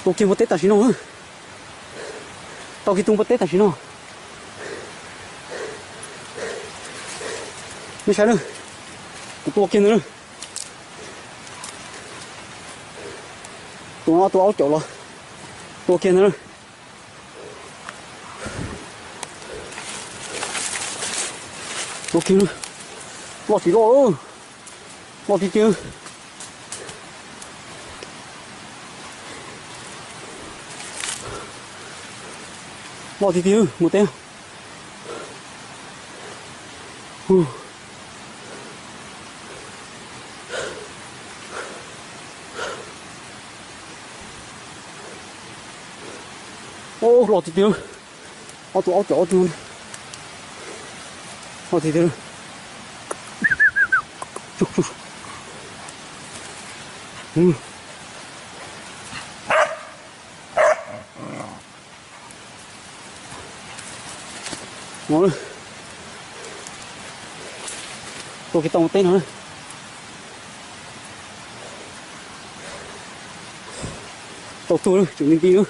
Tua kiag npua teb tam sim no. Tau kiag tus npua teb tam sim no. Nej saib na, kuv tua kiag ntawd na. Tua no tua aub caum los tua kiag ntawd na. Tua kiag na. Loj tsis loj, loj tiag tiag. Loj tiag tiag, mus teb. Loj tiag tiag. Ob tug aub caum ob tug. Loj tiag tiag. Tua kiag tau teb no. Tau tuag lawm, tseem nti nti na.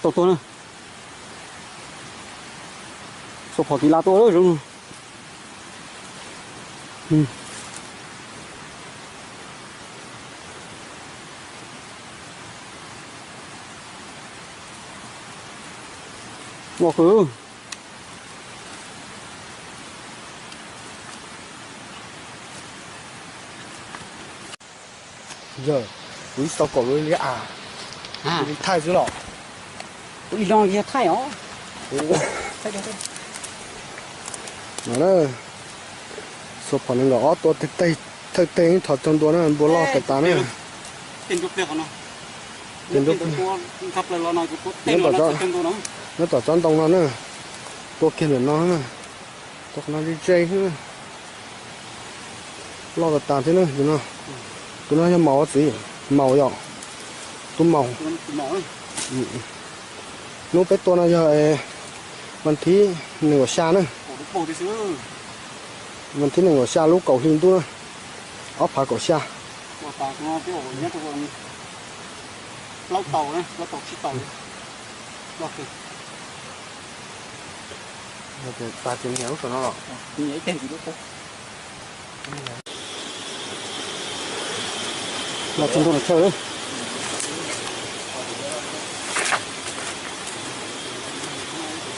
Tau tuag na. Xuas phom tiv lab tuaj lawm zoo. Loj kawg. Yog, kuv ib tau kaum li a, li thaij xwb los. Kuv ib zoo li thaij os. No na, xuas phom nees nkaum ob tua thawj teg thov cog ntua na, npua loj tas tas na. Nyob tom tsob ntoo no na, tua kiag ntawm no na, tua qhov no ze ze xwb. Loj tas tas thiab na. Tus no yog maum txiv, maum yom, tus maum. Hnub peb tua no yog vas thib nees nkaum xya na, vas thib nees nkaum xya lub kaum hli ntuj na, ob phav kaum xya. Los txog ntua ntawm chaw,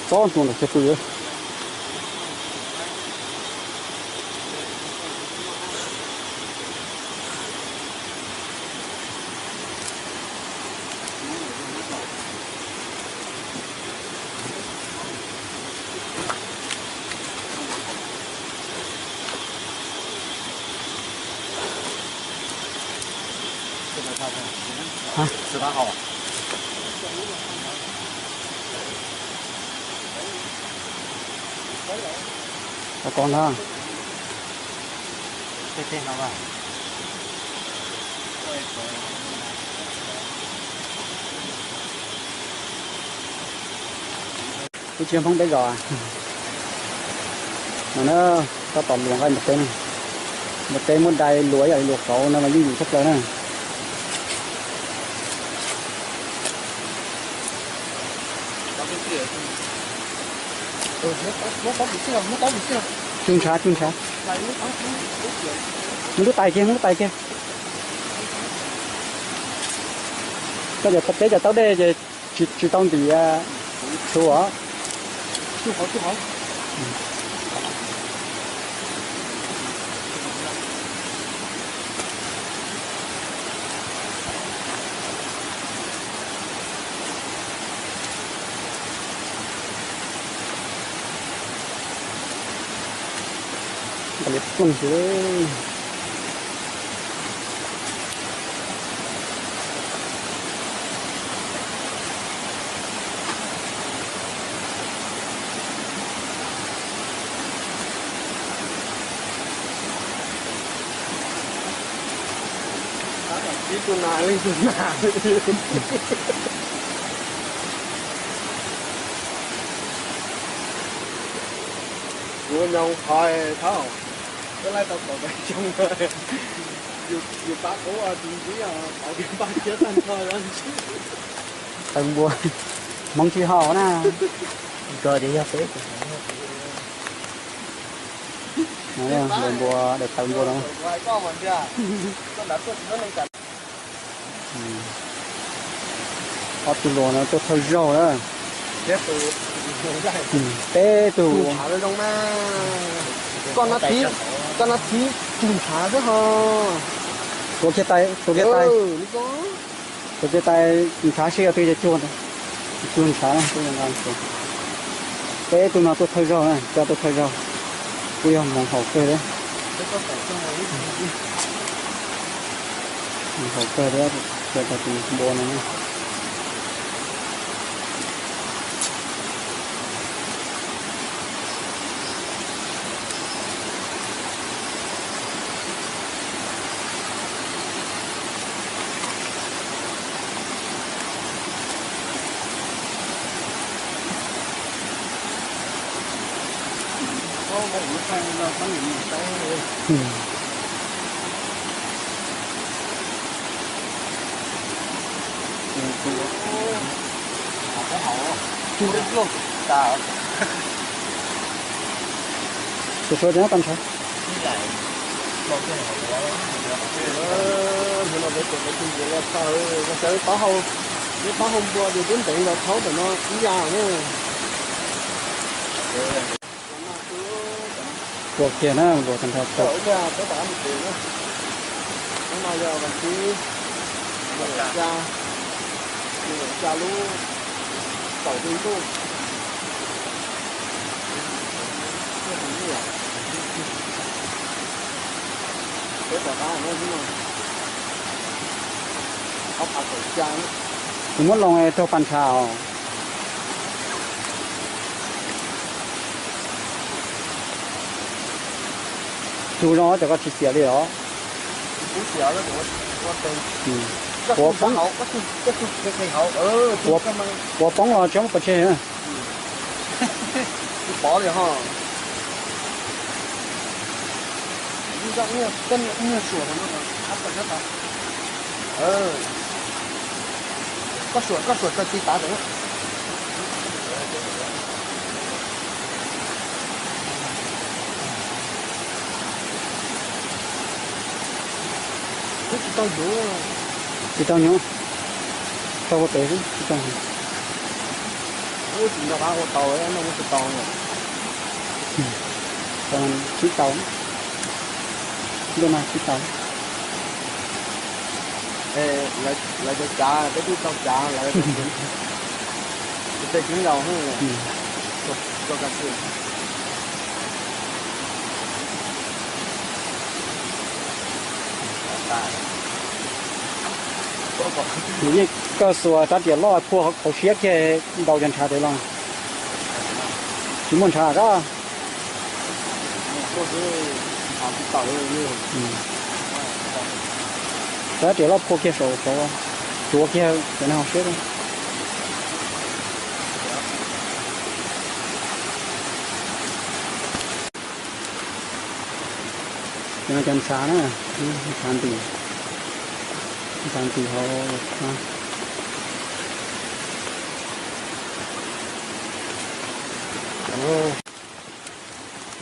txog ntua ntawm chaw pw. Ko ntag. Wb tsis yog Hmoob peb zos no na, tab tom luas nqaij npua teb no. Npua teb muab dai luas ib yam li luas kauv no mas yeej yus tshaj plaws na. Cug ntshav, cug ntshav. Muab lub tais kiag, muab lub tais kiag. Koj cov teb cov taub dej ces tsis, tsis tau ntim tshuv os. Nqa liab ploog xwb. Ib tug nas, ib tug nas. Kuv nyoos qhov thab, koj laij tau kaum peb xyoo, yus pab kuv tus ntxib os, qhov yus pab thiab tag nrho. Tawv npua, Hmoob tsis haus na. Koj tias yog peb tus. Daim npua, daim tawv npua no. Ob tug luas no tuaj thawj zaug na. Peb tug. Koj nab thiv, koj nab thiv cuag ntshav xwb ho. Tuav kiag tais, tuav kiag tais. Tuav kiag tais ntshav seb yog twg ces cuag, cuag ntshav na. Peb tug no tuaj thawj zaug na, coj tuaj thawj zaug. Kuj yog moog haum kawg thiab. Moog haum kawg thiab, coj tau tus npua no na. Sua sua ces nyob tau ntshav. Peb taub hau, peb taub hau npua ces twb ntev nkaus thaub ntawm no ib yam na. Puas kiag na, npua tag nrho puas. Kuv muab loo raug pas ntshav os. Tug zoo cov koj tsis xiam li os. Puas poob, puas poob los tsis muaj pov tseg. Koj suam, koj suam tso ti tav ntawd. Twb tsis tau nyuv, tsis tau nyuv, tau ua pem xwb tsis tau nyuv. Ub, tsis nco qab ua tau, no ua tsis tau. Sib tau, ntuj no sib tau. Lawv cov cav peb twb tau cav lawv, tes kheev yau. Yeej koj xuas rab riam loj phua hauv siab kiag ntaus cov ntshav tes los. Tsis muaj ntshav koj. Rab riam loj phua kiag saum saud, tuav kiag cov neeg hauv siab. Cov no cov ntshav na, ntshav ntim, ntshav ntim hauv.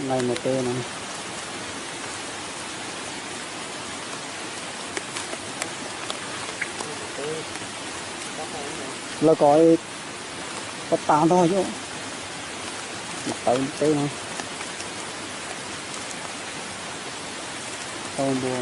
Lais mus teb no. Lawv kom tas tas ntog xwb. Tawv teb no. Tau npua.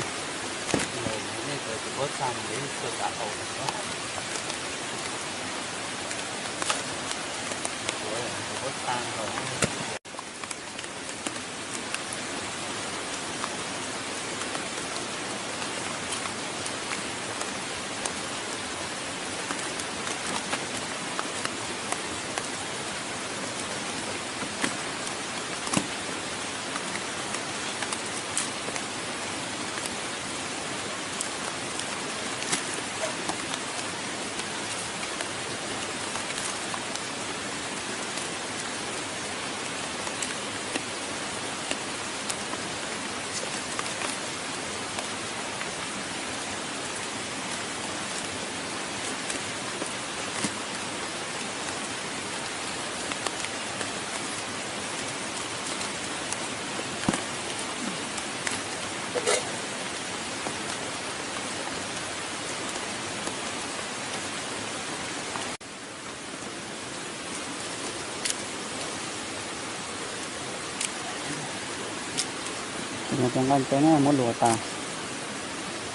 Nqaij ntev na muab luas tas.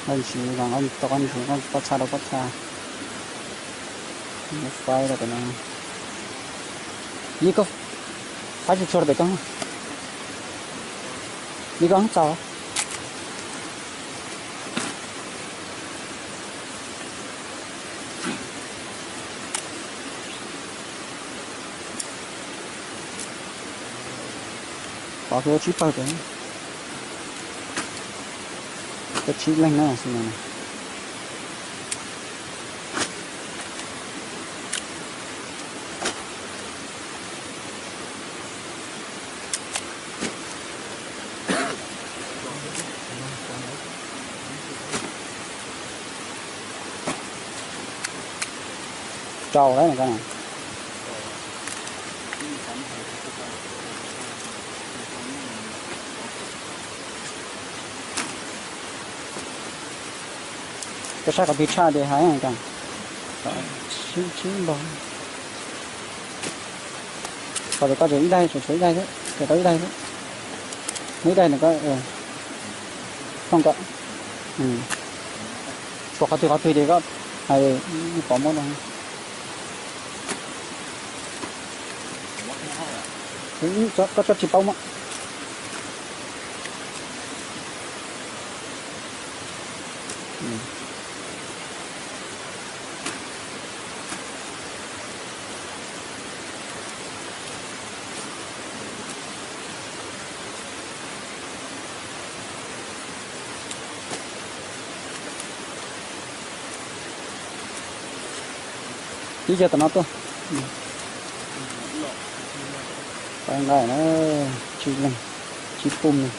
Nqaij ntsis los nqaij tau qab ntsis, nqaij pob txha rau pob txha. Muab faib rau pem no. Ib koj faib tsuag tsuag rau pem koj. Ib koj txaus. Pov kuv tsib pawg pem, koj tsib leeg na xwb no. Rau lawm no. Koj saib qhov twg tshaj ces hais cas. Sib sib npog. Qhov tias koj tseem ib daig, tseem tshuav ib daig xwb, tseem tau ib daig xwb. Muaj ib daig no koj thooj kom, tshuav qhov twg qhov twg ces koj hais pov muab rau. Koj tsob tsis paub mas. Ib co tom no tuaj. Tau nqaij na, tsib leeg, tsib pum no.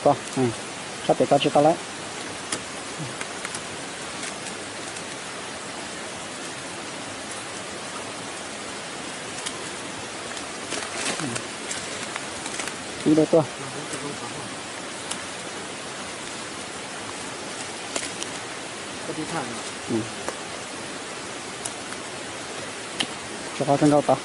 Koj, sab pem koj tsis tau lawm. Ib daig tuaj. Tshuav qhov kawg nkaus tod.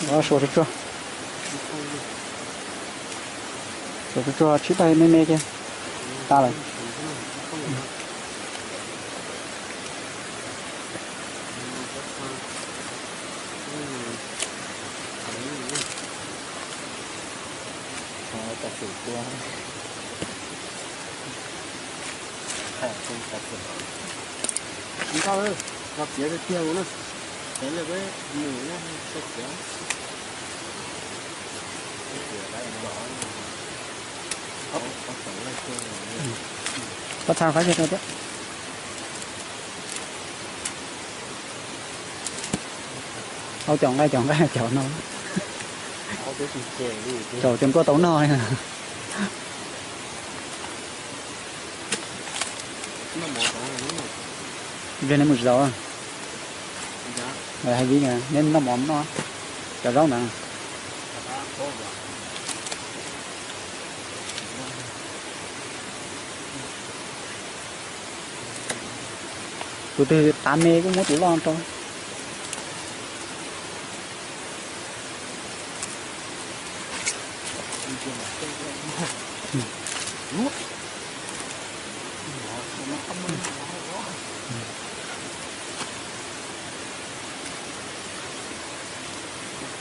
Suav tsuag tsuag. Suav tsuag tsuag tshib daig me me kiag. Tas lawm. Pob txha faib kiag rau thiab. Au, cov nqaij cov nqaij cov no. Cov cov npluaj tau noj. Neb mus zaum, hais li neb noj mov noj cov zaub ntawd. Tus twg tav me kuj muab tus loj rau.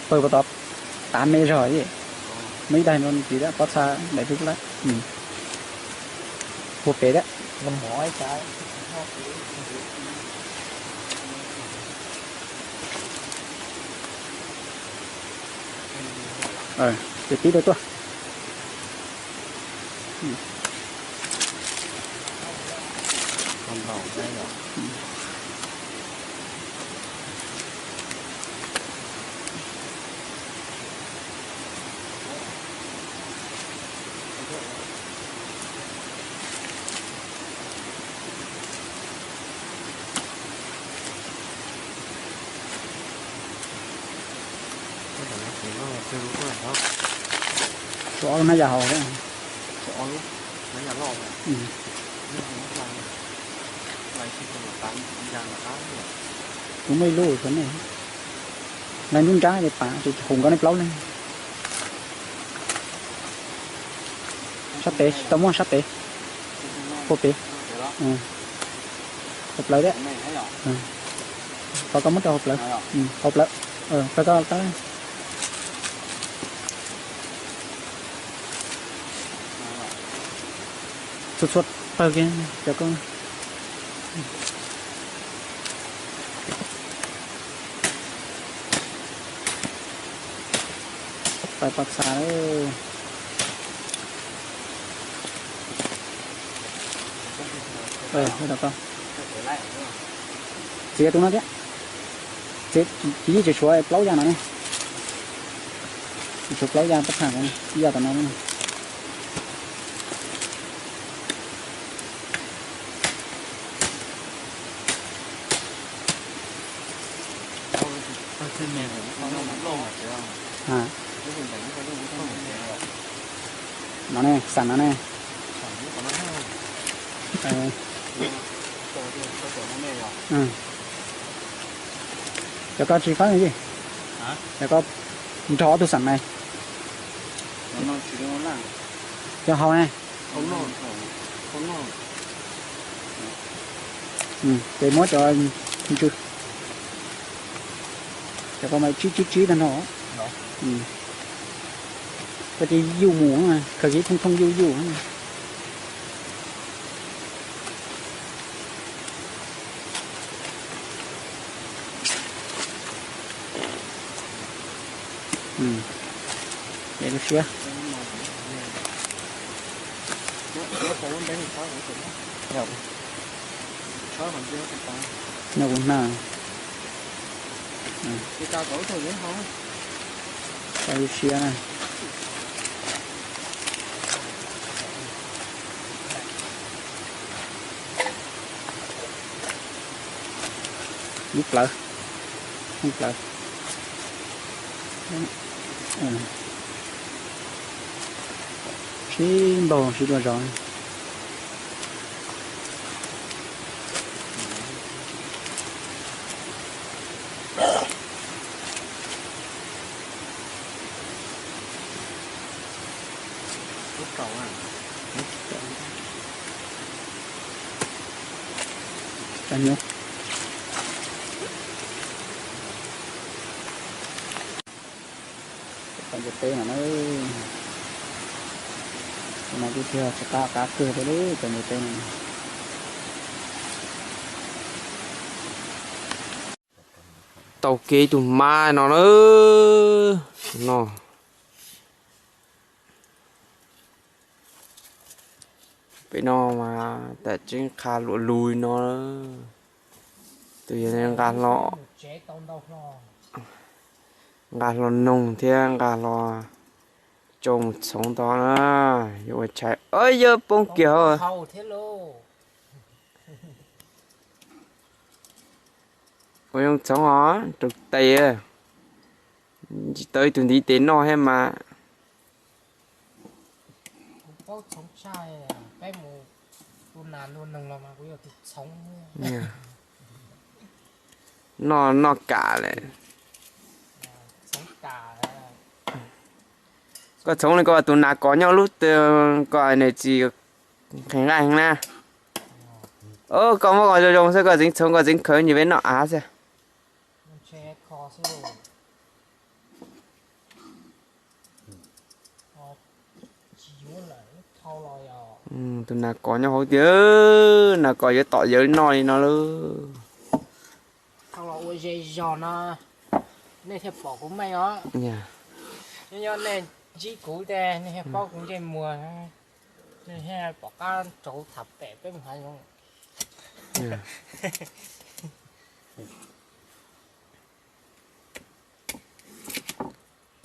Pawg puas tod, tav me zog. Muaj ib daig no ntxiv pob txha daim pib lawm. Puag pem thiab. Mov ib sav. Ib, Ces tib rau tuaj. Tshuav ob lub hnab yas hauv thiab. Kuv muaj ib lub xwb ne. Lawv nruab nrab ces pam ces hu nkauj nej plaub leeg. Sab tes tsis tau muaj sab tes. Puag pem. Hauv plawv thiab. Thov koj muab rau hauv plawv. Hauv plawv. Pab koj tab. Txhua txhua tawg kiag cov koj. Pais pov txha. Txiav tus no thiab. Txiav, tsis yeej tseem tshuav plaub yas no ne. Tseem tshuav plaub yas pab tham ib yas tom no. No ne, xam no ne. Cov koj tsis fab ne, cov koj nrog ob tug xam ne. Cov hauv ne. Ces muab cov ntsw, cov koj mas tsib tsib tsib tag nrho. Koj cia yuj mus, khaws kiag thooj thooj yuj yuj. Lub siab. Nyob kuv na. Lub siab na. Lub plawv, lub plawv. Sib npaug sib dua zog. Cov ncuav teb no na, no kuj thiaj tsis qab qab kawg thiab cov ncuav teb no. Tau kev tus mab no na, no. Pem no mas tam tseeb qha luas lus no. Tus yog nqa hlo, nqa hlo noog thiab nqa hlo tsau mus txhoov tod na. Yuav ua tshais, yog poob kiag. Ua zoo txhoov os, rau tes. Tsis tau ib tug ntiv tes noj thiab mas. Noj, noj kam lawm. Koj txhoov li koj tus nas kos nyob lub, koj nws tsis nqhis nqaij heev na. Koj muab koj zoo zoo xwb, koj tseev txhoov koj tseev khaws nyias peb noj av xwb. Tus nas kos nyob hauv tiag, nas kos yuav tom yawg noj li no lauj. Nyob nyob nej ntsib kuv ces nej thiaj paub kuv ntsej muag, nej thiaj pom qab rau tham pem peb mus hav zoov.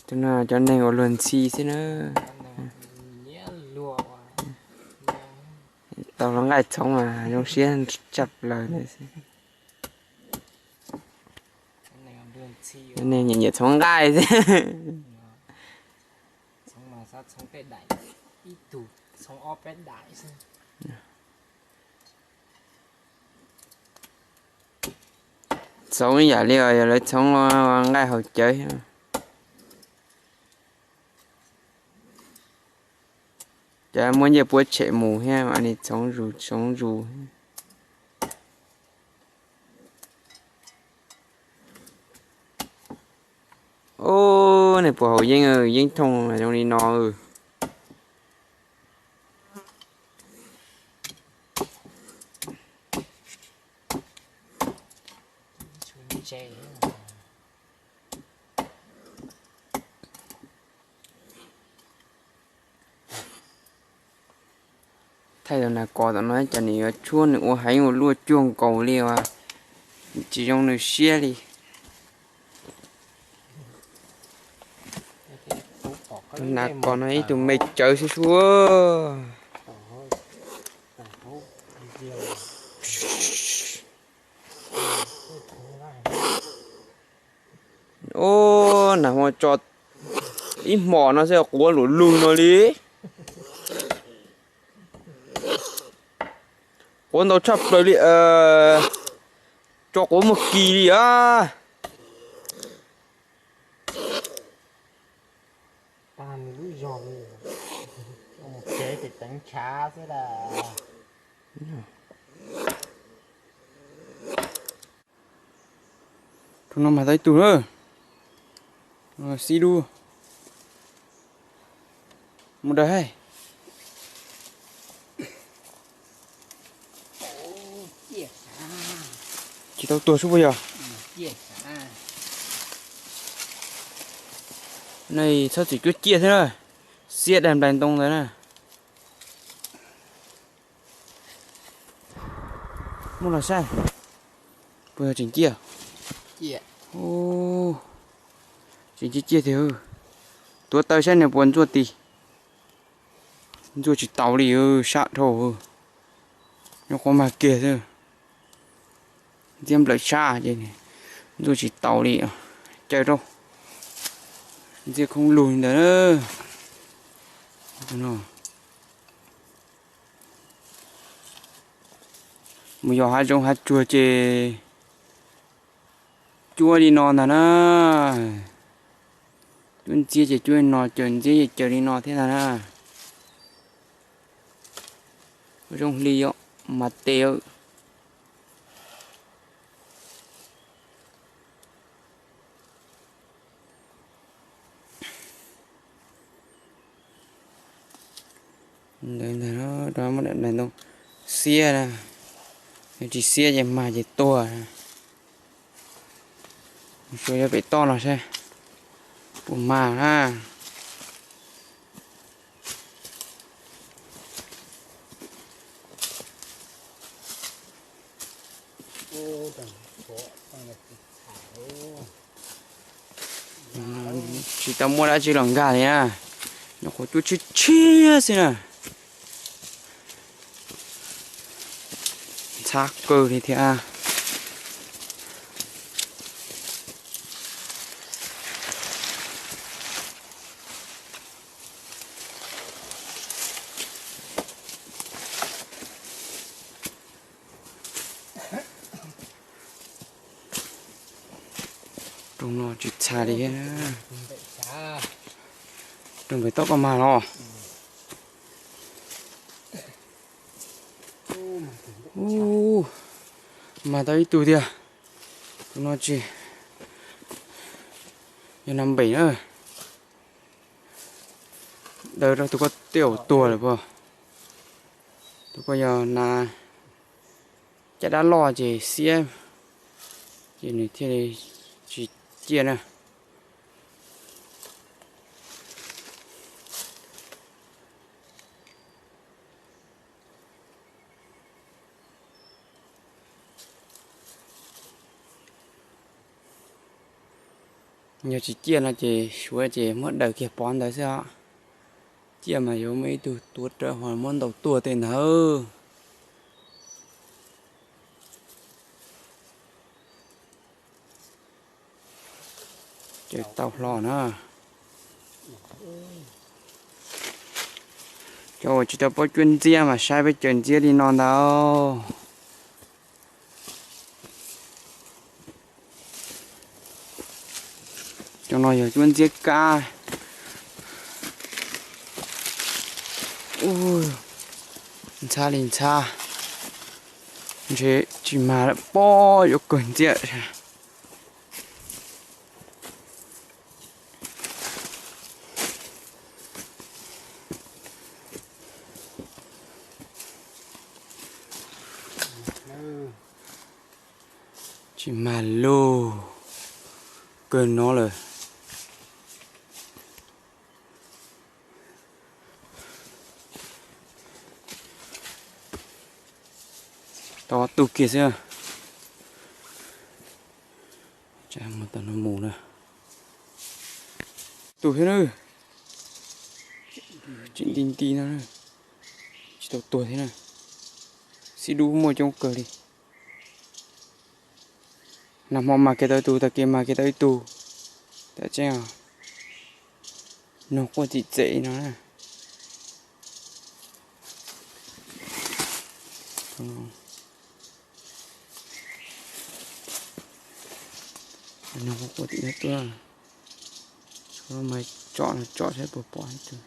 Tus no cov neeg ua luag ntxhi xwb na. Tau hluas nqaij txhoov mas zoo siab tshaj plaws na. Cov neeg nyiam nyiam txhoov nqaij xwb. Txhoov ib yam li os, yog lawv txhoov nqaij haus cawv thiab. Cov muaj ncej puab tshem mus thiab mam li txhoov zus txhoov zus. Ub, nej puas haus yeeb, yeeb thooj zoo li no. Thaij tus nas kos tom no cas nws yuav tshuab nws ua heev ua luaj cuag nkaus li as, tsis zoo nws siab li. Tus nas kos no ib tug me cawv xwb xwb. Ub, nag hmo tso ib hmos no xwb quav luj lug no li. Quav ntau tshaj plaws li, tso quav muaj kis li a. Tus no mas tau ib tug na. Xib dub. Mus dawg hais. Tsis tau tuag sub puas yog? Nej txhob txwm cuab ciaj thiab na. Xiab daim nplais ntoo ntawd na. Muab los saib. Puas yog tseem ciaj? Tseem ciaj ciaj tiag. Tuav taw saib nws puas ntxuaj tis. Ntxuaj tsis taus li, sab dhau. Nyob qhuav mag kiag xwb. Ntxiab nplawm sab ces ntxuaj tsis taus li. Caw rau. Ntxiab khoob lug li ntawd. Mus yos hav zoov hav tsuag ces cuab li no ntag na. Cuab ntxiab ces cuab li no, caws ntxiab ces caws li no thiab ntag na. Zoo hli mas tes. Ntawd ntag, muab daim ntoo xiab na, yog tsis xiab ces mag ces tuag. Suav yuav pem toj no saib puas mag na. Tsis tau muaj dab tsi los nkag li na, nyuam qhuav cuab tshiab tshiab xwb na. Ntxhab kawg li thiab. Rooj no tsis txha li thiab. Rooj pem toj koj mag los. Ub, mag tau ib tug tiag. Tus no tsis yog nas npem na. Daws rau tus koj tej zaum tuag lawm puas? Tus koj yog nas caj dab loj ces xiab, ces nws thiaj li tsis ciaj na. Yog tsis ciaj no ces suav ces muab daws kiag pov ntawd xwb os. Ciaj mas yuav muaj ib tug tuav rawv ho muab ntaus tuag tej ntawd. Ces tau hlo na. Cov uas tsis tau paub cuab ntxiab mas saib peb cawm ntxiab li no ntag. Cov no yog cuab ntxiab kab. Ntxhab li ntxhab, ntshe tsis mag lawm pob, yuav kawg ntxiab. Tsis mag lug, kawg no lawm. Tau tu kiag xwb. Mus tau no mus na. Tu thiab na. Tsis nti nti no, tsis tau tuag thiab na. Xib dub muaj coob kawg li. Nag hmo mag kiag tau ib tug, tag kis mag kiag tau ib tug. Tam tseeb, noog quaj txim txem no na. Noog quaj tim no tuaj. Mas tsom no tsom saib puas pom ib tug.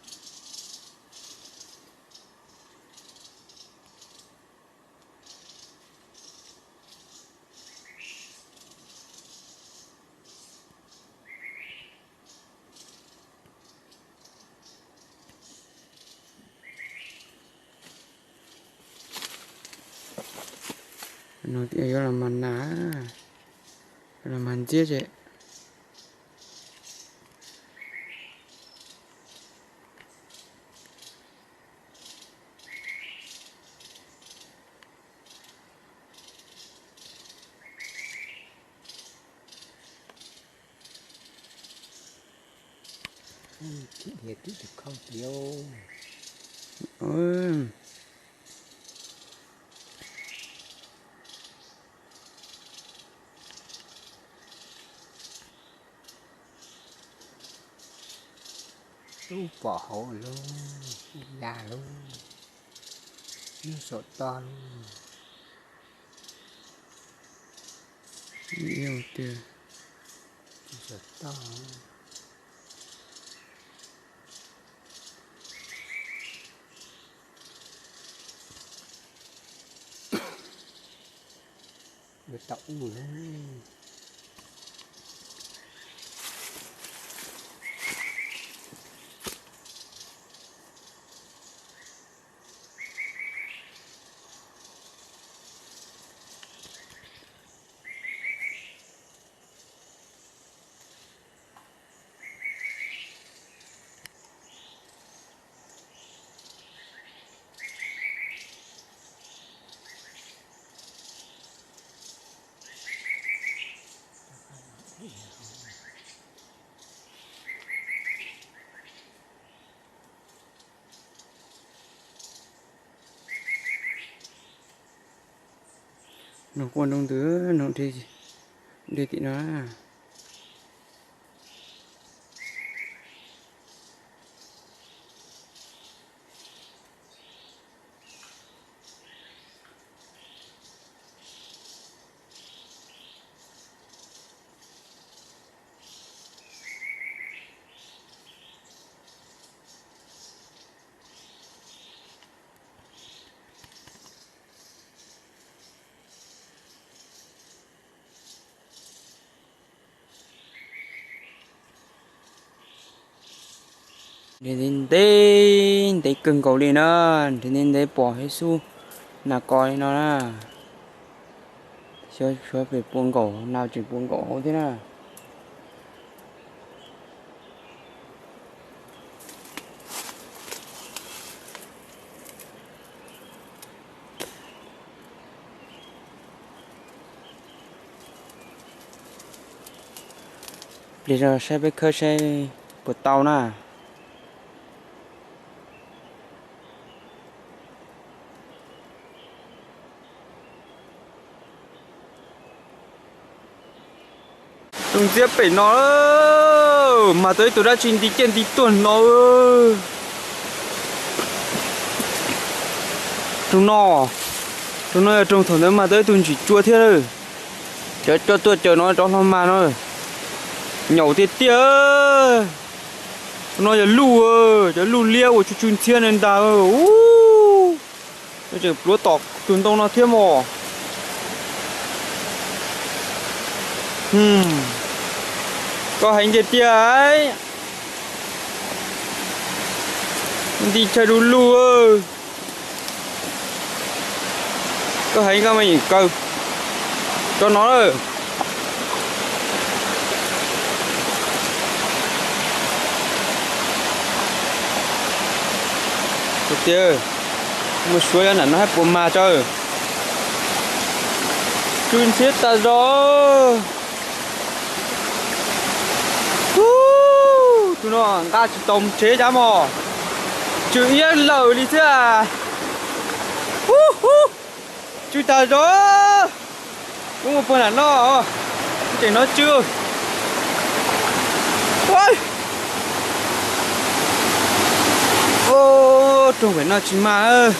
No tias yuav los mag nas, los mag ntxiab ces. Lub pom hauv lub, lub ya lub, lub saum toj lub. Tiag, saum toj. Tau ub lawm. Noog quaj nroo ntws, noog dej tim no. Ntev ntev, ntev kawg nkaus li na, ntev ntev pom thiab xub nas kos li no na. Xyov pem puas nkaum, nas tseem puas nkaum hauv thiab na. Pliag saib peb khawb saib puas tau na. Rooj ntxiab pem no, mas tau ib tug dab tsi nti ciaj nti tuag no. Rooj no, rooj no yog rooj thaum ntawd mas tau ib tug ntsim tsua thiab. Cov coj tuaj cawm no rov hlo mas no, nyaum tiag tiag. Rooj no yog luj, cov luj liab uas tsw tsw ntxhiab ntag. Ub, tseem pluav tom tus ntoo no thiab mos. Koj heev tiag tiag. Nti chaw du lug. Koj heev koj mas yeem kaw tso no lawm. Tiag, muaj suab nyob nram no hab puas mag tso. Tsw ntxhiab tas zog. Ub, tus no nqa tsis tau mus tsev cas mos, tsw iab lawm li thiab. Ub, tsw tas zog. Ub, puag nram no, tseem hnov tsw. Rooj pem no tsis mag,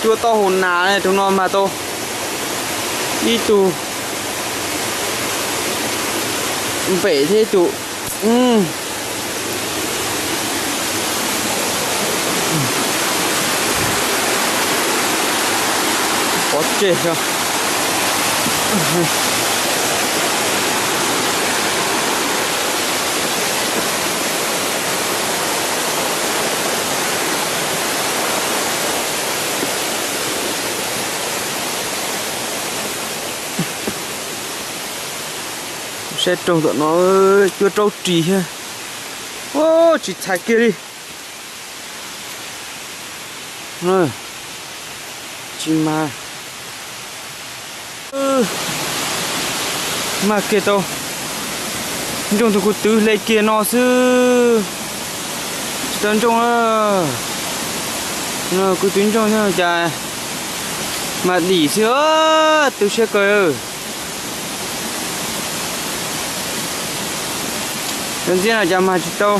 cua tau hauv nas, tus no mag tau ib tug npem thiab ib tug pov tseg. Saib raug tom no, cua rau ris thiab. Ub, tsis txhais kiag li. Tsis mag, mag kiag tau ntsooj tus kuv twv hle kiag no xwb. Tsis tau ntsooj, kuv twv ntsooj thiab cas mas dim xwb, tu siab kawg. Cov ntxiab no cas mag tsis tau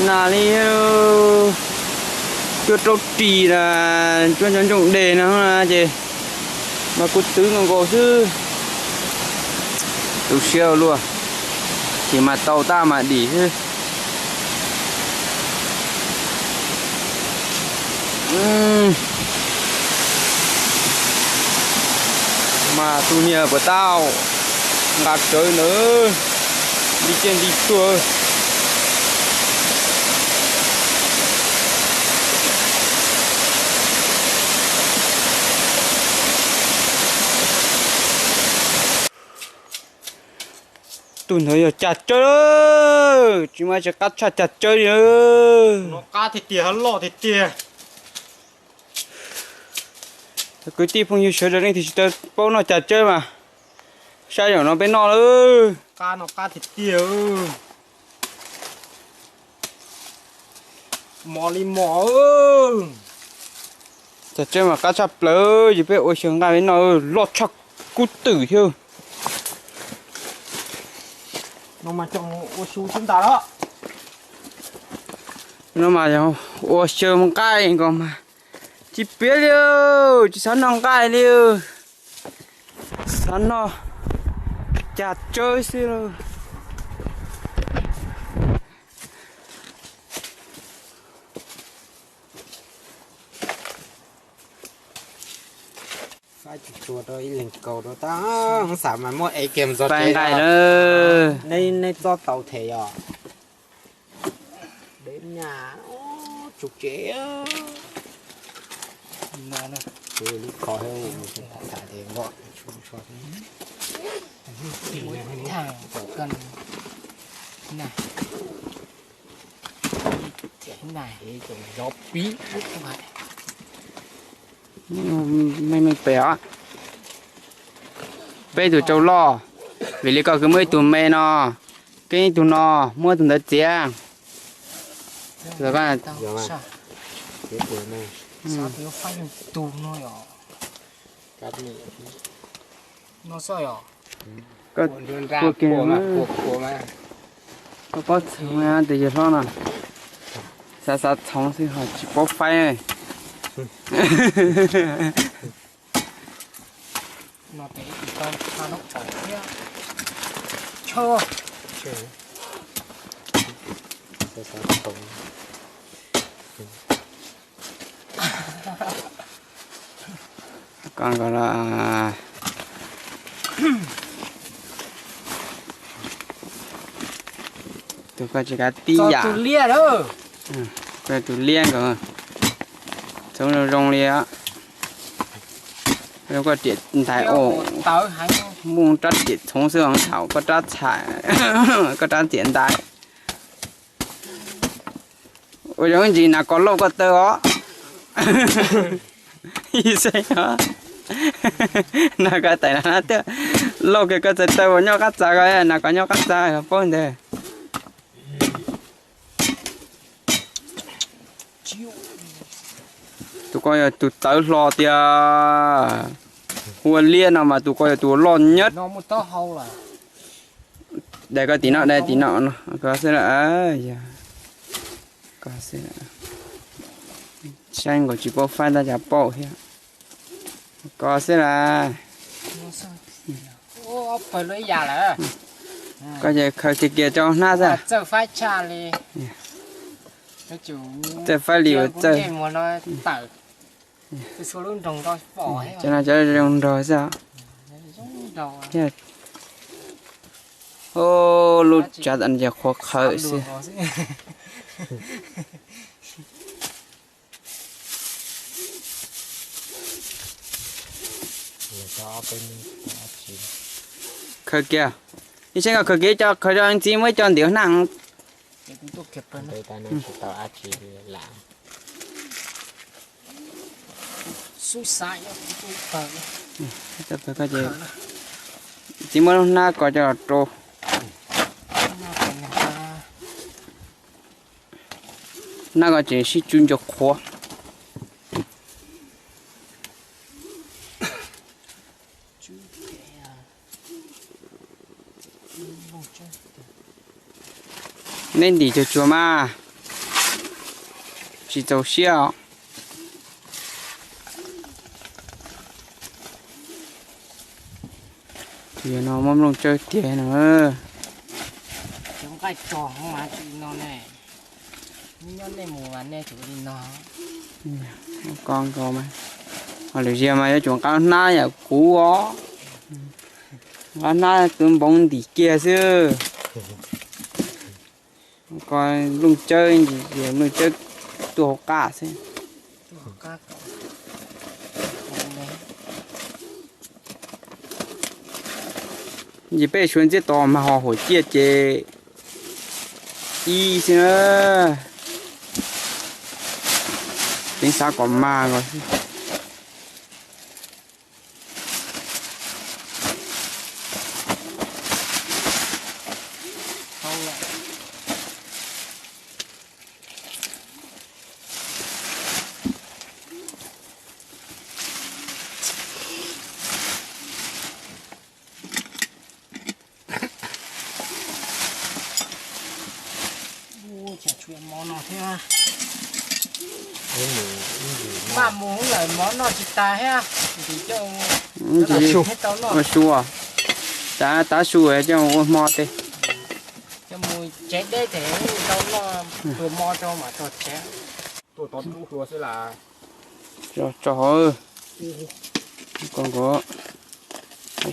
nas li, cua rau ris na, cua ntsooj ntsooj des no ces mas kuv twv nkaus nkaus xwb. Tu siab ua luaj, ces mas tau tab mas dim xwb. Mas tus niag puas tau nqa tsawv ntawd, nti ciaj nti tuag. Tus ntawd yog cas tsawb, tsis mas tsis qab tshaj cas tsawb li. Qab tiag tiag, loj tiag tiag. Kwv tij phooj ywg sawv daws leej twg tsis tau paub noj cas tsawb mas saib zaum no peb noj lawm. Qab no qab tiag tiag. Mos li mos. Cas tsawb mas qab tshaj plaws, ces peb ua xyaw nqaij peb noj, loj tshaj kub twm thiab. No mas ua xyaw xwb ntag. No mas ua xyaw nqaij nkaus mas tsis piav li, tsis xav noj nqaij li, xav noj cas tsawb xwb lauj. Fab tsis tshua rau ib leeg kaus rau tab, xav mas muab ev kiag mus txog tsev nqaij na. Nej txob tau them yom? Deb nyaj, tsum tsev. Lub kho thiab, tham tham tias npog. Meej meej pem os. Peb tus rau loj. Vim li koj kwv muaj ib tug me no, koj ib tug no, muab tus ntawd txiav. Koj paub txheej tus yawg hlob no, xav xav txhoov xwb ho tsis paub faib. Koj los, tus koj tsis kav tib yam. Koj tus liab nkaus, txhoov zoo zoo li. Koj riam ntais, muaj rab riam txhoov xwb os, thaum koj rab txhais, koj rab riam ntais. Ua zoo ntsis nas kos lauj koj taw os. Nas kos tais na tiag, lauj kiag koj txhais taw uas nyob qab txaj ko, nas kos nyob qab txaj paub ntag. Tus ko yog tus tawv hlo tiag. Hu ua liab no mas tus ko yog tus loj nyab. Dai koj tim no, dai tim no no, koj xwb. Saib nkaus tsis paub faib tab cas paub thiab. Koj xwb las. Koj ces khaws kiag kiag rau hnab xwb. Txawj faib li uas txawj. Cov no cov zoo nraug xwb. Lub tsav tam no ces qhuav qhawv xwb. Khaws kiag, ib tseeb koj khaws kiag ib co, khaws rau ntxiv muab ib co ntim hnab. Ntxiv muab lub hnab ko coj los rau. Hnab ko ces sib tsw ntsaws qhuav. Neb ntim cuag tsuag mas tsis txaus siab os. Yog no muab nplooj tsawb tiag no. Cov nqaij tso hauv mas tsis li no ne. Nyob nej mus mas nej tsum li no. Koj nkaus mas, ho lwm zaug mas yuav tsum nqa hnab yam kuv os. Nqa hnab tus npoov ntim kiag xwb. Koj nplooj tsawb, nplooj tsawb tuaj hauv qab xwb. Ces peb suav ntxiab tos mas ho huam ciaj ces ib xwb na. Peev xav kom mag nkaus xwb. Maj mus lawm mov noj tsis tas thiab. Ua su, tav su coj ua hmo tes. Coj mus tsev deb tes tau noj hlua hmo rau mam txog tsev. Tso hauv.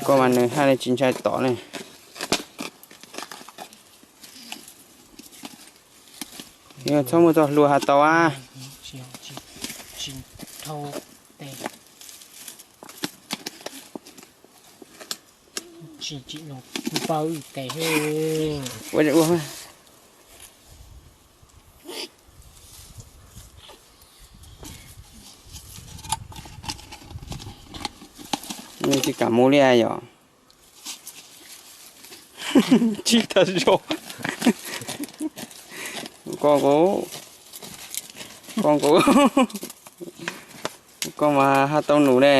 Koj mas nws haj li tsis ntshai tom ne. Txhob muaj txoj hlua has tau a. Nws tsis kam mus li yom. Tsib tag zog. Koj nqus, koj nqus, koj mas haj tau num ne.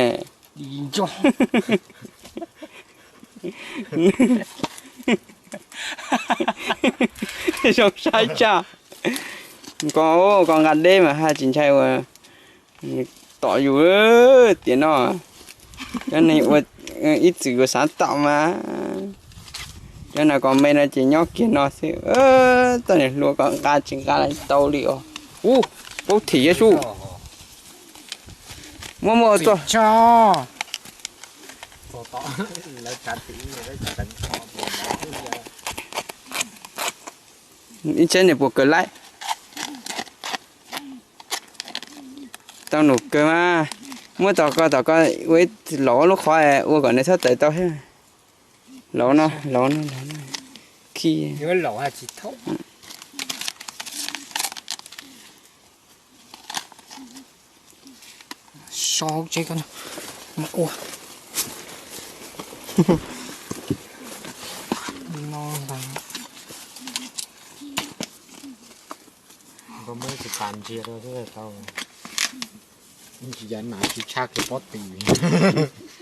Zoo saib tsaj. Koj, koj nqa deb mas haj tsis ntshai ua tom yus tiam no. Cov neeg ua ib txwm ua xav tom mas, cov no kos me no ces nyob kiag no xwb. Txoj niag hlua koj nqa tsis nqa tau li os. Ub, paub thim yab sub. Muab muab txoj. Ib tsaib niam puas kawg laib. Tau num kawg mas. Muab tom ko tom ko ua ib laus lub qhov ua kom nws txhob tawm tau thiab. Laus no, laus no, laus no. Khi. So hauv tsev ko mas ua no ntag. Nkauj muab tsis tas ntsia rau xwb tau. Tsis yav nas tsis tshaj kiag pob tw.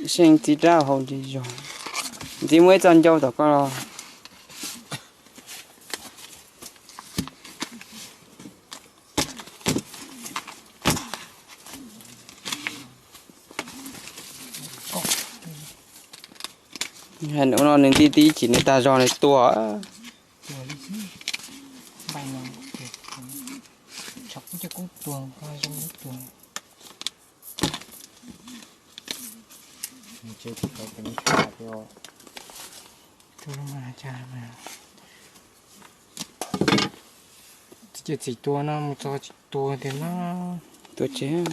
Seej txiv rab hau ntsis zog. Ntxiv muaj ib txoj ncau tom koj los. Ua no nws nti tib chim nws tag zog nws tuag. Ces txiv tua no mus txog tsis tua tiag na. Tua tsis,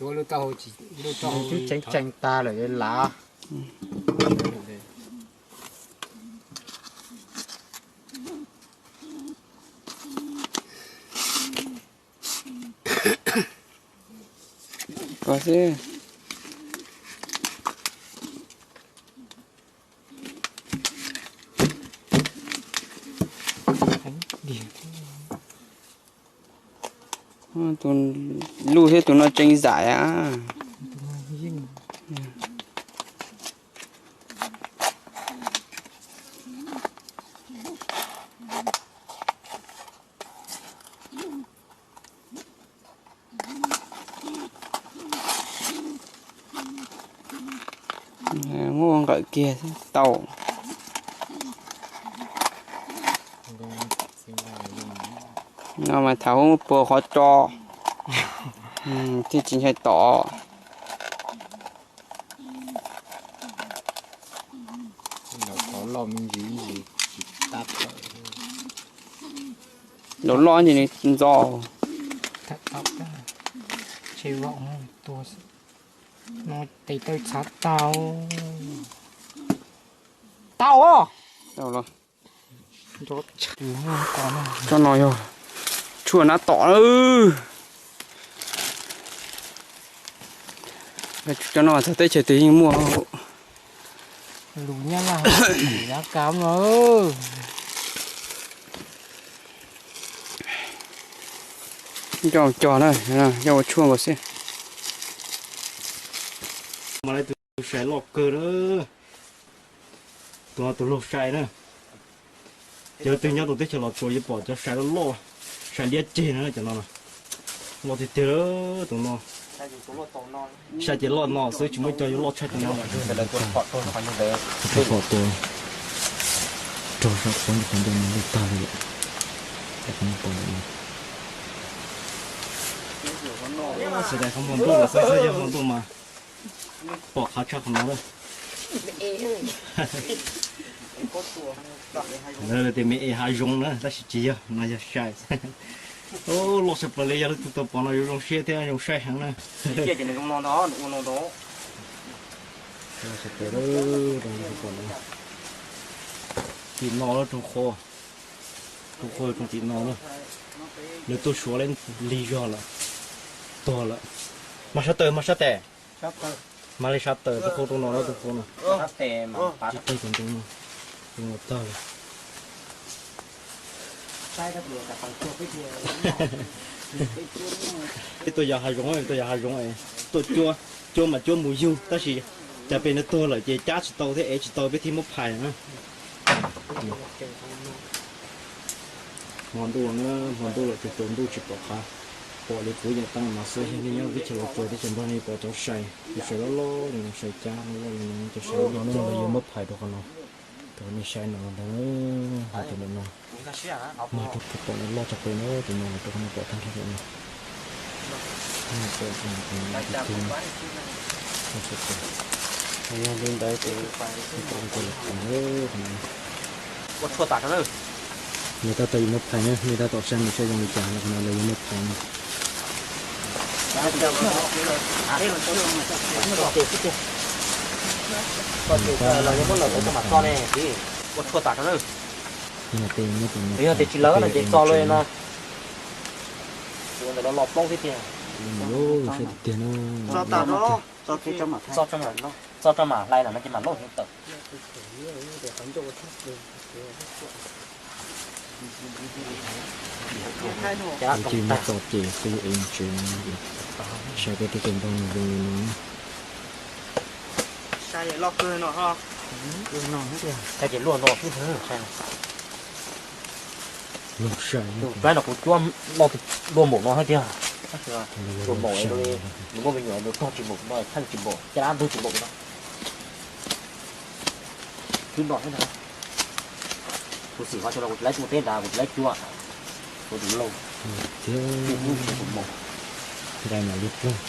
twb tseeb tseeb tag lawm lav. Kov xwb. Tus luj thiab tus no tseem zais a. Muab ua nqawm kiag tau. No mas thaum puag qhov tso thiaj tsis ntshai tom. Laus loj ces nws ntxo. Tes taw txhav tau. Tau os. Tau los. Tsob no yog tshuaj nab tom. Cov no txog teb chaws twg yeej muaj. Lus Nyab Laj, Nyab Laj no. Coj cog na, coj ua tshuaj nkaus xwb. Mas lawv tus sai loj kawg na. Tus no tus laug sai na. Cov twg nyob tus teb chaws Los Tsuas yuav pom cov sai loj loj, sai liab ceg na cov no. Loj tiag tiag tus no. Sai ces loj no xwb tsis muaj cov yuav loj tshaj cov no. Pom tua rog sab qhov ntawd no loj tag li. Sawv daws qhov muag ntuj los xwb, yog muag ntuj mas pom qhov tshaj qhov no lawm. Lawv tias me es hav zoov na tab sis tsis yog, no yog sai. Loj tshaj plaws li, yog leej twg tau pom no yuav zoo siab thiab zoo saib heev na. Tim no rooj qhua, rooj qhua rooj tim no na. Nws tuaj suav li lig zog lawm, tuag lawm. Mas sab taw mas sab tes. Mas li sab tawm tus qub rau no na, tus qub no. Tsis teg tus ntoo no, tus no tag lawm. Peb tuaj yos hav zoov, tuaj yos hav zoov, tuaj cuab, cuab mas cuab mus yug, tab sis cas pem no tuag lawm ces cab tsis tau thiab, ev tsis tau, peb thiaj muab phais na. Hmo ntuj na, hmo ntuj lawm ces tsaus ntuj tsis pom qab, pom li kuv yeej teeb no xwb. Yog nej nyob teb chaws Los Tsuas teb chaws Nplog nej pom cov sai, cov sai loj loj li no, sai cab loj loj li no, cov sai loj no lawv yuav muab phais rau qhov no, rau qhov nej saib no ntag, hais tias ntawm no. Mas rau pom no loj tshaj plaws na, tus no rau qhov no pom tag nrho no. Yog li ntawd ces ua tshuaj tas rau na. Nws tab tom yuav muab phais na, nws tab tom saib nws saib zoo li cas, qhov no lawv yuav muab phais na. Ua tshuaj tas rau na. Yog tias tsis lawv no ces txo li no. Ua ntawm no los poob thiab tiag. Txo tas rau, txo rau mam hlais no ces mam loj heev tawm. Ces muab tso ces peb yuav ev tsev, saib peb teb chaws Nplog nws zoo li no. Saib ces luaj no xwb, saib. Tus plaib no kuv cuab no luaj npaum no thiab tiag. Luaj npaum li nws muaj me nyuam nws tog tsis npaum no, thaij tsis npaum, caj dab ntug tsis npaum no. Twb no thiab ntag. Kuv xim qhov xyov los kuv tsis laib tuaj teb nrad, kuv tsis laib cuab, kuv tus lauj. Thiab tus maum nqaij mas liab ploog.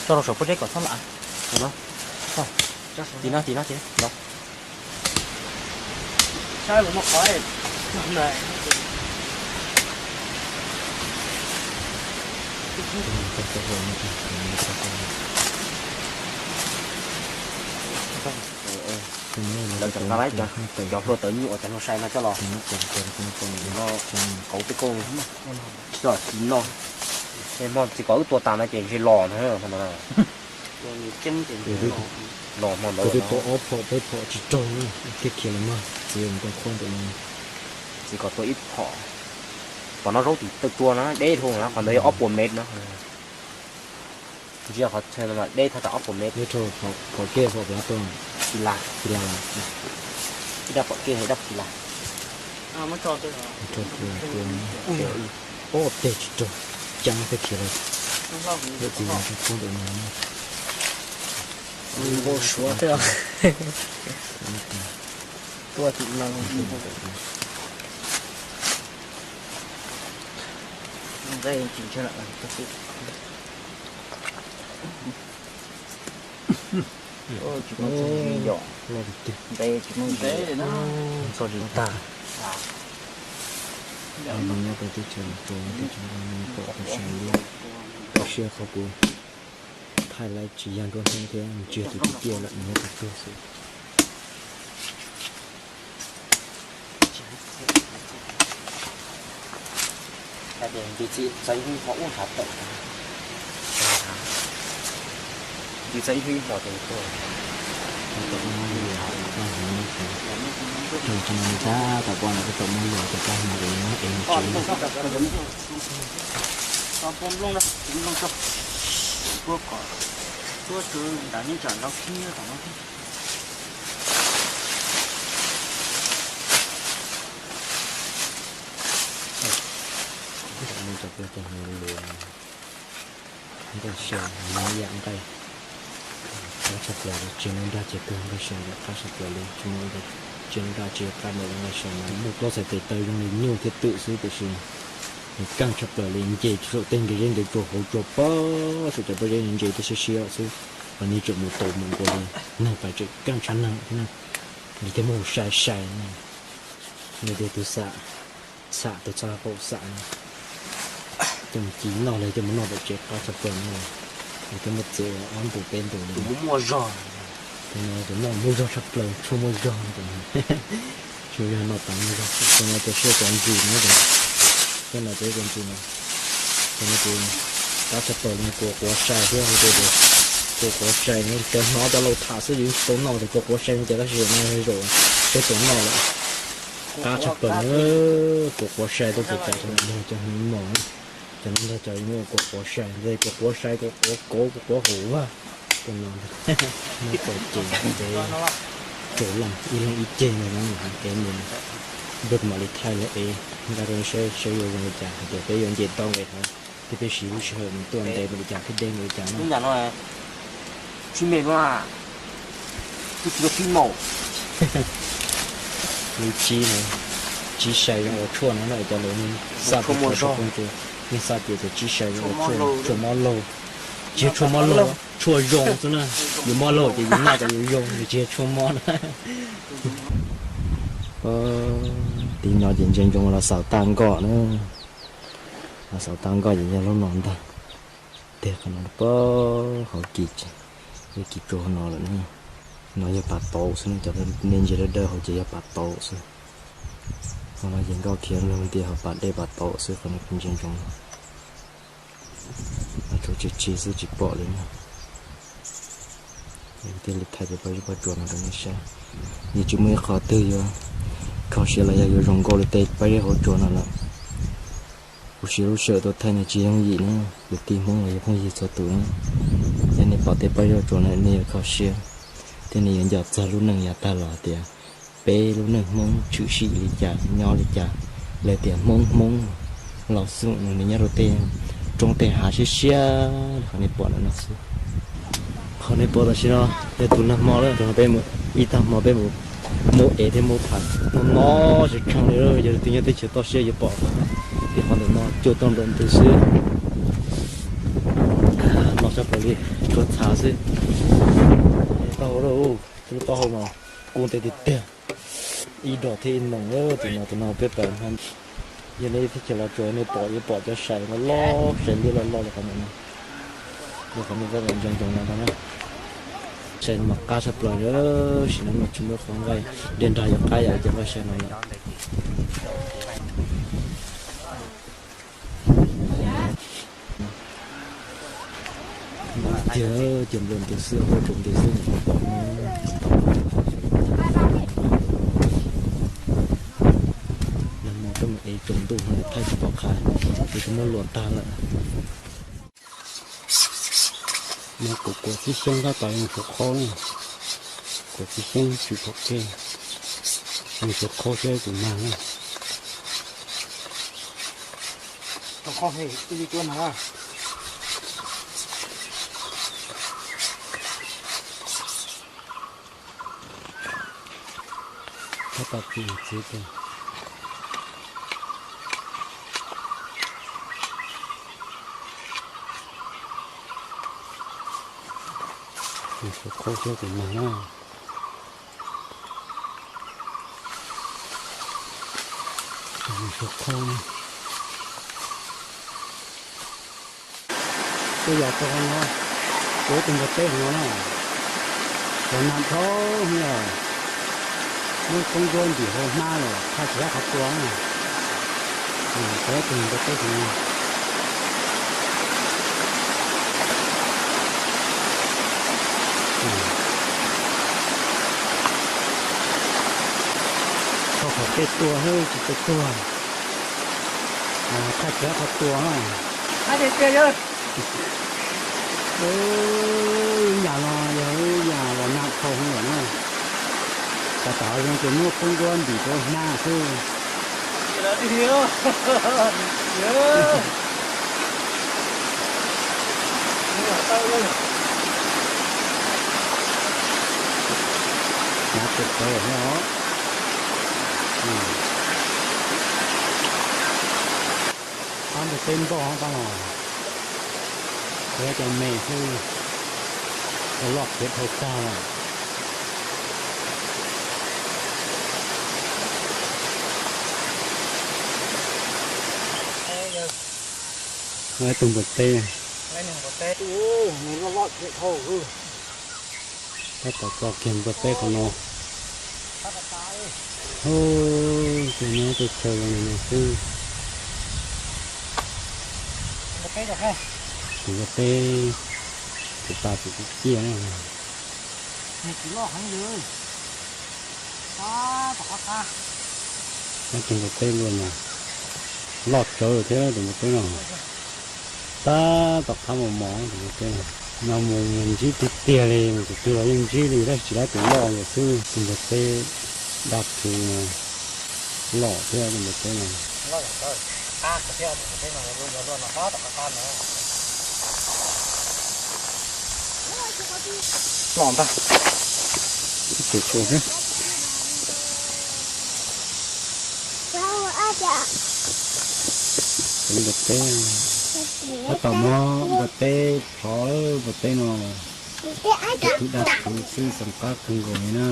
Tso rau saum pob zeb kom txhob lam. Tim no, tim no, tim no. Lawv tseem no lawv cov hlua tawv nyuj uas cov hlua sai no coj los. No kauv peb kauj coj tsis noj. Tej hmo txiv kom wb tua tas no ces ntshe los no. Los hmo ntawd twb tua ob phom peb phom tsis raug, thiaj khiav los mas txiv mus tau qhuab ntawm no. Txiv kom tua ib phom. Tom no zaub tim tawm tua no deb dhau na, qhov ntawd yog ob puas mev no. Ntsia qhov chaw no mas deb thaj tsam ob puas mev. Nyob rau phom kej phom plav tuaj. Xis las, xis las. Ib dab phom kej ib dab xis las. Ob teg tsis raug, ceeb thiaj khiav los. Lawm txiv mus tau qhuab ntawm no. Npau suav thiab. Tuaj tim no. Nqaij tsis ntshe lawm. Tsis muaj txog zis yom, nqaij tsis muaj zis, txog zis tag. Nyob rau teb chaws Los Tsuas, teb chaws Nplog no pom tus sai liab, tu siab qhov kuv thaij laib tsis yog nruab hnub thiab, nws tsis yog tus tiag tiag lawm, nws yog tus tuag xwb. Hais tias nce txiv txawv ib hmo ub ntshav tawm. Nce txawv ib hmo ces tuag. Tau muab luam, tau muab luam ces koj hmo no ces tau muab luam ces koj hmo ces muab ev mus tsev. Tuab kom, tuab tswv nram yeej tsam nrau khib tom no thiab. Cov peb cov hmoob luam, nqaij saw, nqaij yam nqaij qab tshaj plaws li, tsis muaj nraj ces kawg nqaij saw yam qab tshaj plaws li, tsis muaj, tsis muaj nraj tsis yog qab ntawm nqaij saw mas muaj plaub txhais tes taw zoo li nyuj thiab twm xwb tiam sis nws kaaj tshaj plaws li, nce saum tej nqe zeb nqe tsua hauv tsua pob saum cov pob zeb ntse tej siab siab xwb, mas nws tseem mus taus mus nkaus li, nag pais tseem kaaj tshaj nag thiab na. Nws thiaj muaj hu sai sai, nws tias tus xam, xam tus txhob qaum xam no. Coj mus ci noj los coj mus noj tom tsev qab tshaj plaws no, nws thiaj muaj txiv ob ntu peb ntu li. Tus no tus noj muaj zog tshaj plaws, tshuaj muaj zog no. Tsuas yog no tas no, cov no ces siab cov ntsis no, cov no ces cov ntsis no, cov no ces qab tshaj plaws li, kua quav sai thiab, kuv quav sai no cov hnov cov laus tham xwb yus tau noj, ces kua quav sai no ces tab sis no zaum peb tau noj lawm. Qab tshaj plaws na, kua quav sai tuaj pem cas cov no yog cov hnyuv mos, cov no ntag cov kua quav sai, kua quav sai, kua quav kauv, kua quav hauv vaj, cov no ntag. Muab txaus ces tsaus leej ib leeg ib ceg ntag no, hais kev mus, npawg mam li thaij los es nqa rau saib saib yuav zoo li cas, hais tias peb yuav nce tau nqe hov thiab peb siv lub sij hawm mus tuaj ntev npaum li cas thiab deb npaum li cas no. Tsis me no, kuv tsis tau tib maum. Lub tsib no, tsib sai zoo ua tshuaj no na, cov lawv xaj tias, nej xaj tias cov tsib sai zoo ua tshuaj, tshuaj mob laug. Tsis yog tshuaj mob laug, tshuaj zoo xwb na. Yus mob laug ces yus noj kom yus zoo, nws tsis yog tshuaj mob na. Tib no ces ntsia ntsoov los xaus tag nkoj na. Los xaus tag nkoj ces yog lub no ntag. Tiag qhov no pab hauv kis, kis tsuas no lawm na. No yog pas tauv xwb, cov nej ntsia dawb dawb hauv ces yog pas tauv xwb. Qhov no ces nkoj khiav nug tias ho pas dej pas tauv xwb, qhov no kuv ntsia ntsoov. Tshuav tsis tsis xwb tsis pom li na. Thiaj li thaij cov pob zeb pob tsuas no rau nej saib. Nws tsis muaj ib qho twg yuav kho siab los yog yuav zoo nkauj li tej pob zeb hauv tsuas no lawm. Kuv siv lub sij hawm tuaj thaij no tsis yooj yim na, kwv tij Hmoob los yog phooj ywg txhua tus na. Yog nej pom tej pob zeb tsuas no nej yuav kho siab, thiab nej yuav nco txog lub neej yav tag los tias peb lub neej Hmoob tshwm sim li cas nyob li cas. Lawv tias Hmoob Hmoob los xwb, nws nyob rau tej roob tej hav siab siab li qhov nej pom ntawm no xwb. Qhov nej pom tam sim no yog tus nag hmo lawm, peb mus ib tag hmo peb mus muab ev thiab muab pham no no tshee tshee li. Yog tus twg nyob teb chaws toj siab yuav pom, tim qhov ntawm no cuaj toj nplaum ntws xwb. No tshaj plaws li, tshuav txhav xwb. Taub hau, lub taub hau mas kub ntev tiag tiag. Ib dos thiab ib noog, tus no tus no peb pam. Yog nej teb chaws los tsuas nej pom yuav pom cov sai loj loj, sai liab loj loj li qhov no. Yog qhov nej ntsia ntsoov no na. Sai no mas qab tshaj plaws, sim no mas tsis muaj qhov nqaij, dej nrag yuav qab yam cov nqaij sai no lawm. Tiag, cov npluas ntev xwb, hauv tsaus ntev xwb, pom no. Nag hmo tuaj mus ev tsaus ntuj no thaij tsis pom qha, ces tsis muab luam tag lawm. No kuv kuav tib xyoob tab tom zoo suav qhaub na. Kuav tib xyoob tsis pom kev, zoo suav qhaub thiab kuv mag na. Tab tom txiv txiv tiag. Suav qhaub thiab kuv mag na. Suav qhaub. Twb yog rau qhov no, kuv tus npua teb qhov no na, los nag dhau heev lawm, muab koob nruab ntim hauv hnab lawm, thaj tsis sab qhov tua na. Kuv tus npua teb qhov no, kho qhov tej tua xwb tsis tau tuag, thaj tsis sab qhov tua na. Ib yam los yog ib yam los nag dhau heev lawm na. Tab tom zoo ces muab koob nruab ntim rau hnab xwb. Hnab tseem tawv lawm thiab os. Pab npua teb npoj pab los, kuv cov me xwb, ua loj khiav dhau tag lawm. Ib tug npua teb, tab tom tso kiag npua teb qhov no. Ub, tus nyob tej chaw zoo li no xwb. Tus npua teb, tus pas tus ciaj na. Tus npua teb luaj mas loj tsawv thiab tus npua teb no. Tab tom qab mos mos tus npua teb no. No mus mus ntsib tiag tiag li, mus tus twg los yeej ntsib li, tab sis tsis dab tus loj ntawd xwb. Tus npua teb dab rhuv no, loj thiab tus npua teb no. Loj ntag. Tus tshuav xwb. Tus npua teb, tab tom muab npua teb plhov, npua teb no, tus dab rhuv xwb, xoo qab kawg nkaus li na.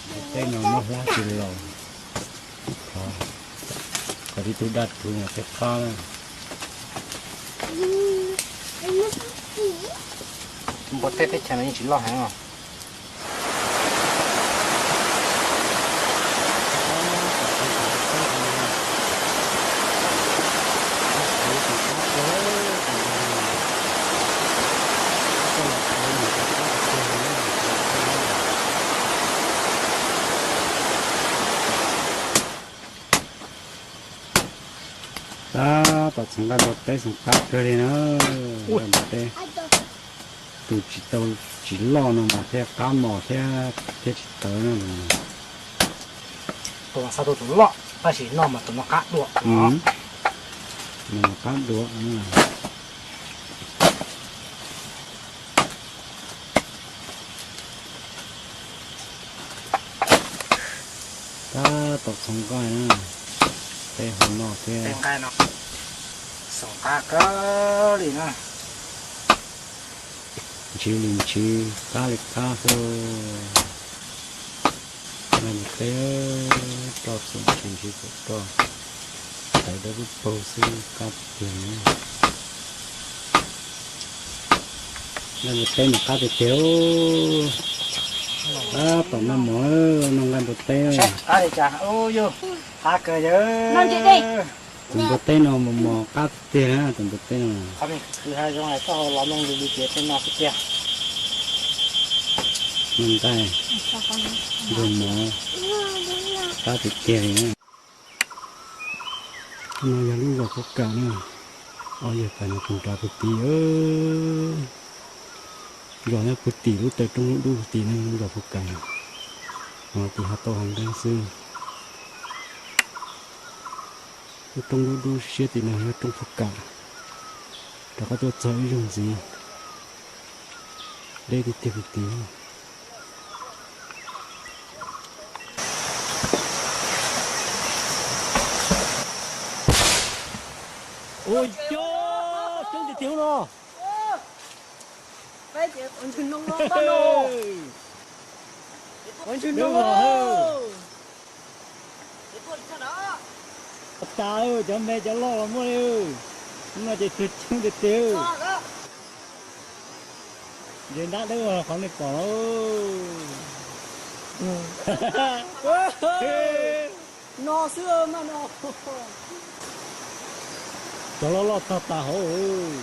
Npua teb no muab hlab tsis laus, plhov, kom tib tug dab rhuv no thiaj qab na. Npua teb teb chaws no yeej tsis loj heev os. Tab tom txhoov nqaij npua teb xoo qab kawg li na. Nqaij npua teb, tus tsis tau, tsis loj no mas thiaj qab mos thiab, thiab tsis tawv na. Tus no xav tus tus loj tab sis noj mas tus no qab dua. Nws qab dua. Tab tom txhoov nqaij na, tej hauv no thiab. Xoo qab kawg li na. Ntshiv li ntshiv, qab li qab xwb. Nqaij npua teb roj xwb, ntshiv ntshiv kom roj, tawv dawb paug xwb, qab tiag tiag. Nqaij npua teb mas qab tiag tiag. Tab tom noj mov, noj nqaij npua teb. Tus npua teb no mos mos qab tiag na, tus npua teb no. Noj nqaij, ntuag mov, qab tiag tiag li na. No yog lub zos Phuv Kam na. Ob yawg pais no puag nrad puag tid, zos nyob puag tim lub taw roob lub dub puag tim na, lub zos Phuv Kam. No tim hav tauj hav nqeeb xwb. Lub roob dub dub siab tim no yog roob Phuv Kam. Rov qab tuaj txog ib zaug ntxiv, deb tiag tiag puag tid. Ua cas coob tiag tiag no. Ua ntsuag no, tas cov me cov loj los muaj li. Hnub no ces tuag coob tiag tiag. Ntses ntab dawb qhov nej pom lauj. No xwb mas no. Cov loj loj tag tas hauv.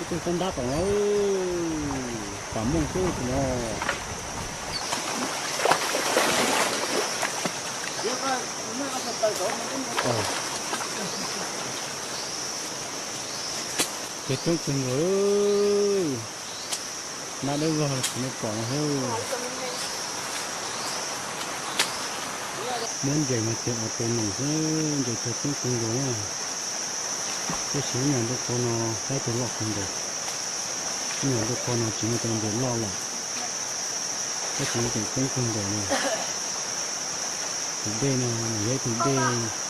Ib tug tab ntab tom no, pam mooj xwb tus no. Ces coob kawg nkaus. Ntab dawb vog los tsis muaj pom no. Muab ntses mas tias ua tus noom xwb, ntses tuag coob kawg nkaus na. Tab sis lub nyuag ntuj qhua no saib twg loj kawg nkaus. Lub nyuag ntuj qhua no tsis muaj cov ntses loj lawm, tab sis tseem coob kawg nkaus li. Tus dej no nws yog ib tug dej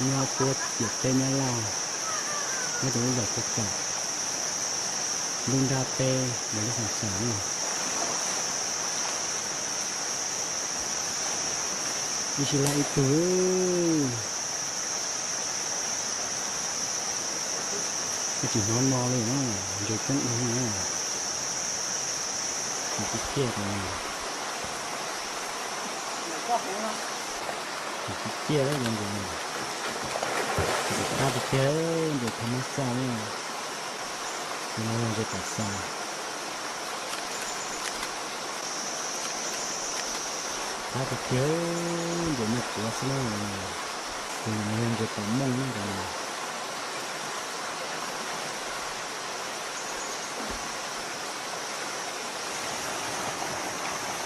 nyob puab ciam teb Nyab Laj, nyob rau lub zos Phuv Kam, lub nrab teb ntawm lub Hauv Xam na. Ib sij laj ib tug, twb tsis hnov no li na, ntses coob dhau na. Tus txiv kiag rau na. Ntses tib tiag, ntses, ntses qab tiag tiag, ntses thaj mab xaj na. Tus no yog ntses pam xas. Qab tiag tiag, ntses noj quav xwb na. Tus no yog ntses pam mooj na.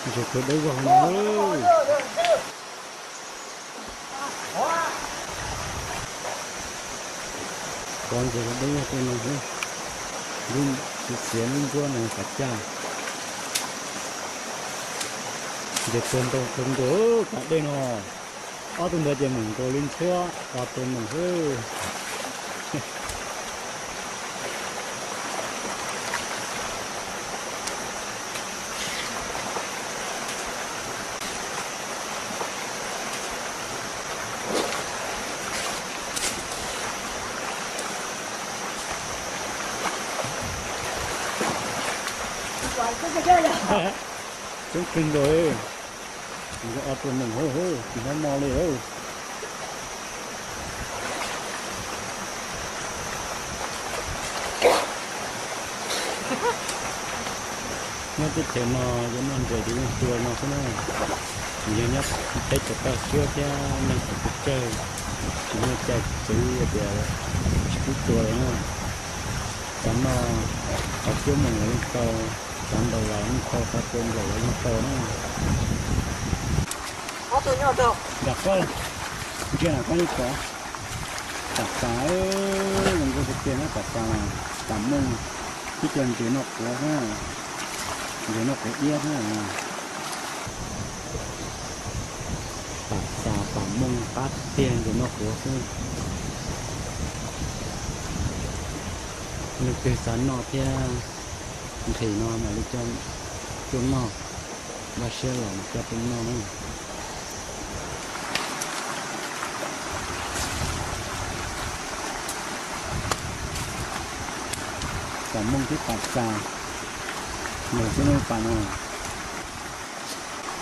Ntses kawg dawb vog no. Pov ntses kawg dawb vog tej no xwb. Lub xiav lub nruab no yog pas caj. Ntses tuag ntau kawg nkaus kav dej no. Ob tug ntawd ces meem nkaus li ntxhuab os tus meem xwb. Coob kawg nkaus, nws os tus meem hauv hauv tsis hnov no li. Nyob teb chaws no yuav noj ntses ces yeej tua no xwb na. Nws yog nyob peb cov toj siab thiab neeg txawj tsis muaj cai txwv tias tsis pub tua li na. Xav noj, xav cuab moos los yeej tau, xav ntaus los yeej tau, xav tua nplaum los yeej tau na. Nram koj, ntsia nram koj yeej pom. Pam xas, zoo nkauj tiag tiag na pam xas, pam mooj, tib co ntses noj quav na, ntses noj quav iab na. Pam xas pam mooj qab tiag, ntses noj quav xwb. Leej twg xav noj thiab nqhis no mam li coj tuaj noj, npaj siab los mam coj tuaj noj na. Pam mooj thiab pam xas, nkaus xwb na pam no.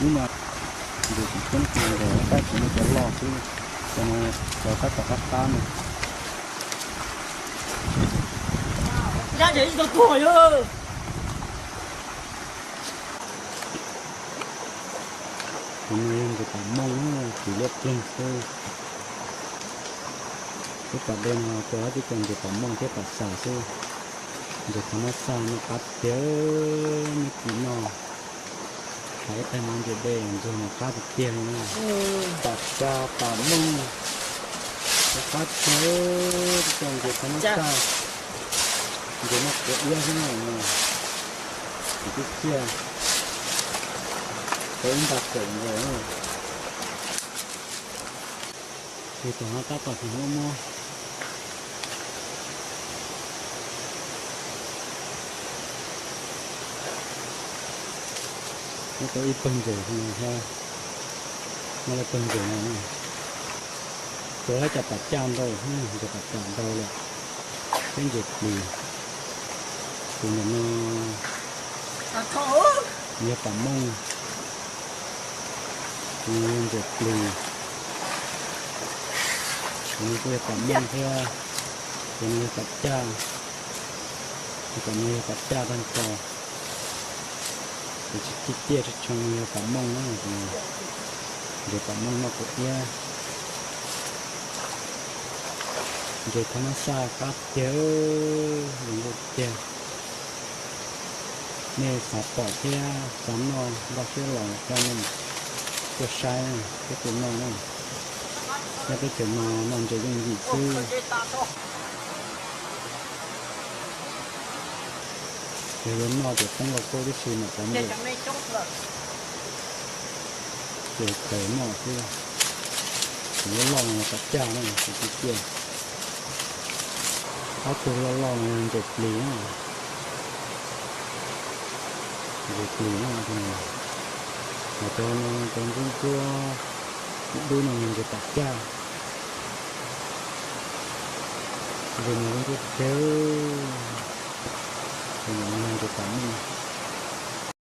Lub no ntses tseem coob kawg nkaus tab sis muaj cov loj xwb, cov no cov tab tom qab qab no. Tus no yog ntses pam mooj, tsis liab ploog xwb. Lub pas dej no tua tib co ntses pam mooj thiab pam xas xwb. Ntses thaj mab xaj no qab tiag, neb cia noj. Hais ib tag no ntses dej ntsuag mas qab tiag tiag li na. Pam xas pam mooj, qab tiag, tib co ntses thaj mab xaj, ntses noj quav iab xwb na. Tsis tib ciaj, tau ib nta kaum nkaus. Ces tom no tab tom tsis muaj mob. Muab tau ib pawg ntses no thiab, muab lawv pawg ntses no, tua cov pam caj ntau, ntses pam caj ntau lawm, thiab ntses plis. Tus ntawm no yog pam mooj, tus no yog ntses plis, tus no kuj yog pam mooj thiab, tus no yog pam caj, tus no yog pam caj tag nrho. Tus tsis ciaj tshee no yog pam mooj na, ntses pam mooj noj quav iab. Ntses thaj mab xaj qab tiag, zoo nkauj tiag. Nej xav pom thiab xav noj npaj siab los coj nej tuaj saib thiab tuaj noj na. Nyob teb chaws no noj ntses yooj yim xwb. Yog yuav noj ces poob lauj kaub tib si mam cov ntses. Ces khaws noj xwb. Tus loj loj no yog pam caj na, tus tib ciaj. Ob tug loj loj no yog ntses plis na. Ntses plis na, ho cov no cov ntsuab ntsuab dub dub no yog ntses pam caj. Ntses no zoo nkauj tiag, tus no yog ntses pam mooj.